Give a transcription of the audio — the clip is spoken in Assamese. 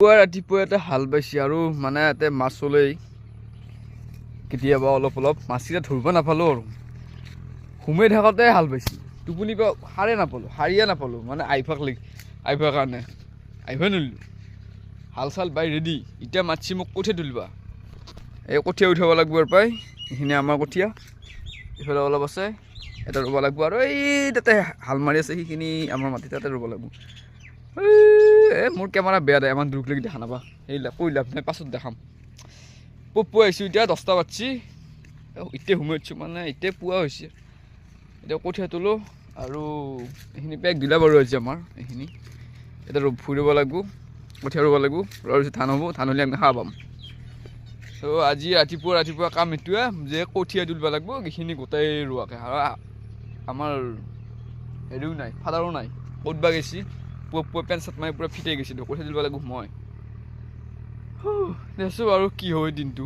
পুৱা ৰাতিপুৱা এটা হাল বাইছে আৰু মানে ইয়াতে মাছ চলেই কেতিয়াবা অলপ অলপ। মাছকেইটা ধৰিব নাপালোঁ আৰু সোমাই থাকোঁতে হাল বাইছি, টোপনি পৰা সাৰে নাপালোঁ, সাৰিয়ে নাপালোঁ। মানে আইফাক লাগি আইফাৰ কাৰণে আহিব নোৱাৰিলোঁ। হাল চাল বাই ৰেডি। এতিয়া মাতছি মোক কঠীয়া তুলিবা। এই কঠীয়া উঠাব লাগিব আৰু পাই এইখিনি আমাৰ কঠীয়া, ইফালে অলপ আছে, এটা ৰুব লাগিব। আৰু এই তাতে হাল মাৰি আছে, সেইখিনি আমাৰ মাটি, তাতে ৰুব লাগিব। এই মোৰ কেমেৰা বেয়া দে, ইমান দূৰলৈকে দেখা নাপা। সেইবিলাক কৈ লাভ নাই, পাছত দেখাম। পুৱা আহিছোঁ, এতিয়া 10টা বাজছি। এতিয়া সোমাই উঠছোঁ, মানে এতিয়া পুৱা হৈছে। এতিয়া কঠীয়া তোলোঁ আৰু এইখিনি পেক দিলা বাৰু আজি আমাৰ এইখিনি। এতিয়া ফুৰিব লাগিব, কঠীয়া ৰুব লাগিব। ৰোৱাৰ পিছত ধান হ'ব, ধান হ'লে আমি খাব পাম। ত' আজি ৰাতিপুৱা ৰাতিপুৱা কাম এইটোৱে যে কঠীয়া তুলিব লাগিব এইখিনি গোটেই ৰোৱাকৈ। আৰু আমাৰ হেৰিও নাই, ফাদাৰো নাই, ক'ত বা গৈছি। পুৱা পুৱা পেণ্ট চাৰ্ট মাৰি পূৰা ফিটাই গৈছিলোঁ। কঠীয়া তুলিব লাগিব মই। দেচোন আৰু কি হয় দিনটো।